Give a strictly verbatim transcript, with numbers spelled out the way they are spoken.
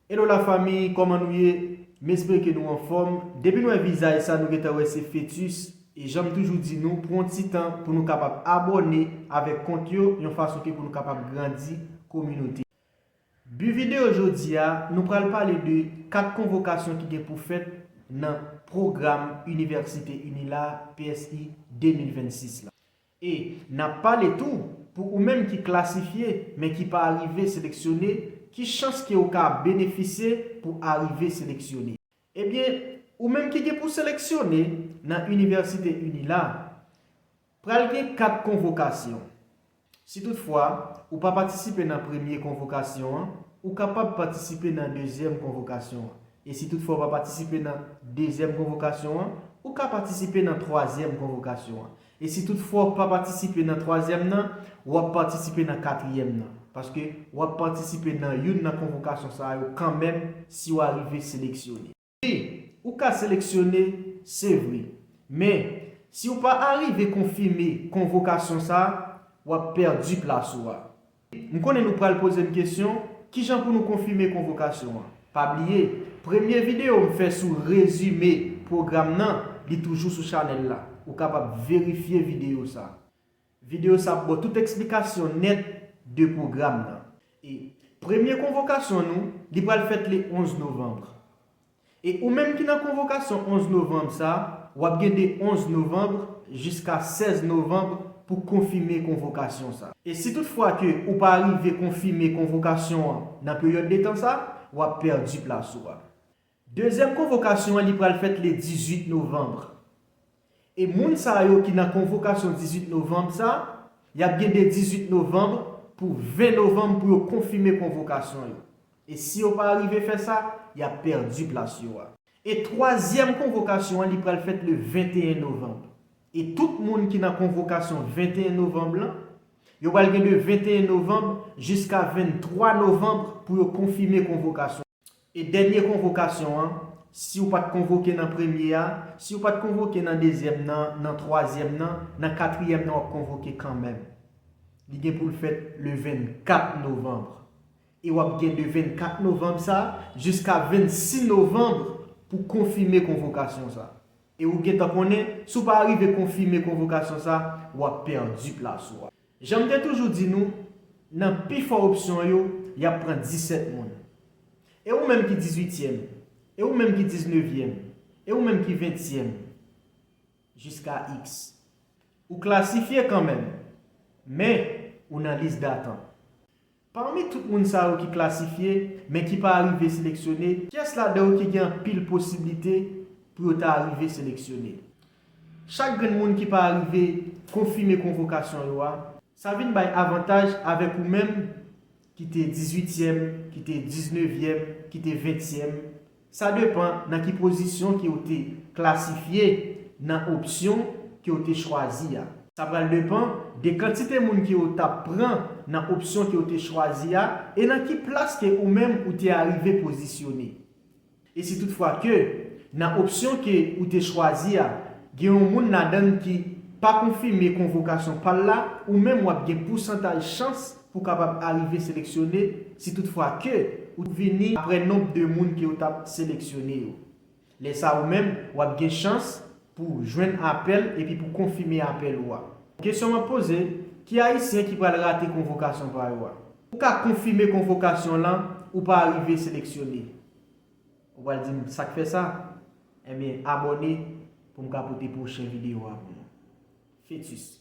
Hello la fanmi, kòman nou ye? M espere ke nou anfòm. Depi nou wè vizaj sa, nou gentan wè se Fetus. E jan m toujou di nou, pran yon ti tan pou nou kapab abòne avèk kont yo, yon fason ke pou nou kapab grandi kominote. Bi videyo jodi a, nou pral pale de kat konvokasyon ki gen pou fèt nan pwogram Inivèsite Inila, P S I, de mil vennsis la. E n ap pale tou pou ou menm ki klasifye, men ki pa rive seleksyone, ki chans ke ou ka benefisye pou arive seleksyone. Ebyen, ou menm ki gen pou seleksyone nan Inivèsite Inila, pral gen kat konvokasyon. Si toutfwa ou pa patisipe nan premye konvokasyon an, ou kapab patisipe nan dezyèm konvokasyon an. E si toutfwa ou pa patisipe nan dezyèm konvokasyon an, ou ka patisipe nan twazyèm konvokasyon an. E si toutfwa ou pa patisipe nan twazyèm nan, w ap patisipe nan katriyèm nan. Paske w ap patisipe nan youn nan konvokasyon sa yo kanmenm si w arive seleksyone. Wi, ou ka seleksyone, se vre. Men, si w pa arive konfime konvokasyon sa, w ap pèdi plas ou a. M konnen nou pral poze m kesyon, kijan pou nou konfime konvokasyon an? Pa bliye, premye videyo m fè sou rezime pwogram nan, li toujou sou chanèl la. Ou kapab verifye videyo sa. Videyo sa ap ba w tout eksplikasyon nèt de pwogram nan. E premye konvokasyon nou, li pral fèt le onz novanm. E ou menm ki nan konvokasyon onz novanm sa, w ap gen de onz novanm jiska sèz novanm pou konfime konvokasyon sa. E si toutfwa ke ou pa rive konfime konvokasyon an nan peryòd de tan sa, w ap pèdi plas ou a. Dezyèm konvokasyon an, li pral fèt le dizuit novanm. E moun sa yo ki nan konvokasyon dizuit novanm sa, y ap gen de dizuit novanm pou ven novanm pou yo konfime konvokasyon yo. E si yo pa rive fè sa, y ap pèdi plas yo a. E twazyèm konvokasyon an, li pral fèt le venteyen novanm. E tout moun ki nan konvokasyon venteyen novanm lan, yo pral gen de venteyen novanm jiska venntwa novanm pou yo konfime konvokasyon. E dènye konvokasyon an, si w pa t konvoke nan premye a, si w pa t konvoke nan dezyèm nan, nan twazyèm nan, nan katriyèm nan, w ap konvoke kanmenm. Li gen pou l fèt le vennkat novanm. E w ap gen de vennkat novanm sa jiska vennsis novanm pou konfime konvokasyon sa. E ou gentan konnen, si w pa rive konfime konvokasyon sa, w ap pèdi plas ou a. Jan m te toujou di nou, nan pifò opsyon yo, y ap pran disèt moun. E ou menm ki dizuityèm, e ou menm ki diznevyèm, e ou menm ki ventyèm, jiska X. Ou klasifye kanmenm, men ou nan lis datant. Pami tout moun sa yo ki klasifye, men ki pa rive seleksyone, kiyès ladan yo ki gen anpil posiblite pou yo ta rive seleksyone? Chak grenn moun ki pa rive konfime konvokasyon yo a, sa vin bay avantaj avèk ou menm ki te dizuityèm, ki te diznevyèm, ki te ventyèm. Sa depann nan ki pozisyon ke w te klasifye nan opsyon ke w te chwazi a. Sa pral depann de kantite moun ke w t ap pran nan opsyon ke w te chwazi a e nan ki plas ke ou menm ou te arive pozisyone. E si toutfwa ke nan opsyon ke ou te chwazi a, gen yon moun ladan l ki pa konfime konvokasyon pa l la, ou menm w ap gen pousantaj chans pou w kapab arive seleksyone si toutfwa ke ou vini apre nonb de moun ke w t ap seleksyone yo. Lè sa a ou menm, w ap gen chans pou w jwenn apèl epi pou w konfime apèl ou a. Kesyon m ap poze, ki Ayisyen ki pral rate konvokasyon pa yo a? Ou ka konfime konvokasyon lan, ou pa rive seleksyone. Ou pral di m, sa k fè sa? Ebyen, abòne pou m ka pote pwochen videyo a pou nou. Fetus.